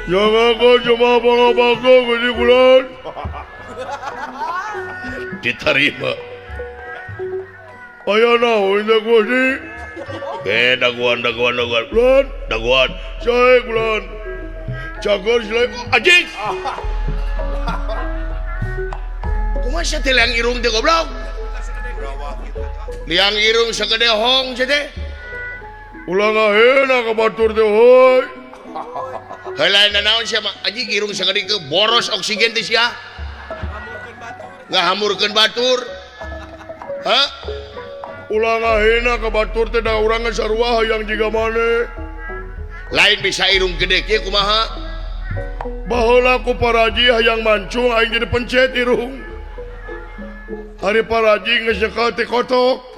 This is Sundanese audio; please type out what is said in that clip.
Jangan kau cuma apa-apa Gusti Kulon. Diterima. Aya naon teh Gusti? Daguan daguan daguan. Kulon, daguan. Sae Kulon. Cager silai anjing. Kumaha sia teh liang irung teh goblok? Liang irung sagede hong sia teh. Ulah ngahina ka batur teh heuy. Heula naon sia mah anjing irung sagede ke boros oksigen teh sia. Ngahamurkeun batur. Hah? Ulah ngahina ka batur teh da urang geus sarua hayang jiga maneh. Lain bisa irung gede kieu kumaha? Baheula ku paraji hayang mancung aing jadi pencet irung. Ari paraji geus nyekel ti kotok.